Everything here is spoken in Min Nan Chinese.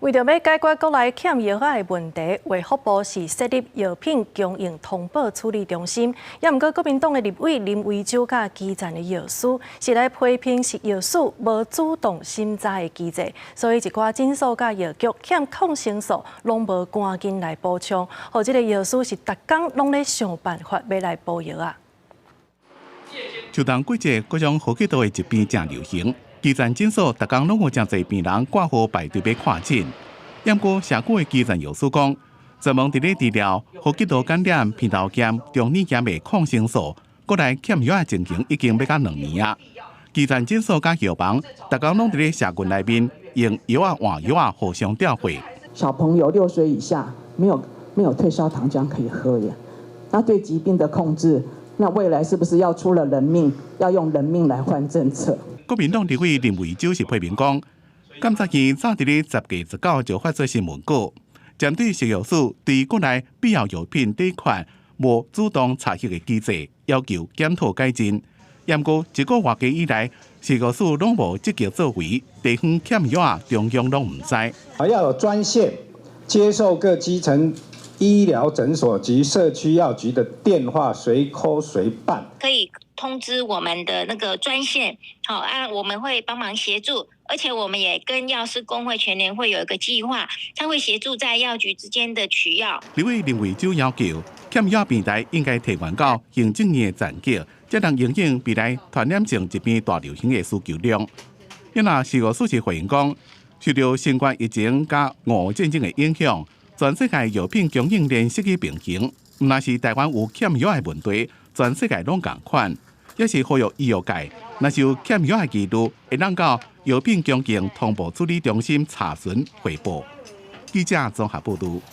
為著欲解決國內欠藥仔的問題，衛福部是設立藥品供應通報處理中心。也毋過國民黨的立委林為洲佮基層的藥師是來批評食藥署無主動審查的機制，所以一寡診所佮藥局欠抗生素攏無趕緊來補充，予這个藥師是逐工攏咧想辦法欲來補藥仔。秋冬季節，各種呼吸道的疾病誠流行。基層診所逐工攏有誠濟病人掛號排隊欲看診。毋過社區的基層藥師講，專門佇咧治療呼吸道感染、鼻竇炎、中耳炎的抗生素，國內欠藥的情形已經欲到2年啊。基層診所佮藥房，逐工攏佇咧社群內面用藥仔換藥仔互相調貨。小朋友6歲以下沒有退燒糖漿可以喝耶，那對疾病的控制，那未來是不是要出了人命，要用人命來換政策？國民黨立委林為洲是批評講，監察院早佇咧10月19就發出新聞稿，針對食藥署對國內必要藥品短缺無主動查核的機制，要求檢討改進。毋過一個外幾以來，食藥署攏無積極作為，地方欠藥仔，中央攏毋知。啊，要有專線接受各基層醫療診所及社區藥局的電話，隨 call 隨辦。可以通知我們的那個專線，好啊，我們會幫忙協助，而且我們也跟藥師公會全聯會有一個計劃，他會協助在藥局之間的取藥。立委林為洲要求，欠藥平台應該提懸到行政院的層級，才能因應未來傳染性疾病大流行的需求量。因若食藥署是回應講，受著新冠疫情佮俄烏戰爭的影響，全世界藥品供應鏈失去平衡，毋但是台灣有欠藥的問題，全世界攏仝款。也是呼籲醫藥界，若是有欠藥的疑慮，會當到藥品供應通報處理中心查詢匯報。記者綜合報導。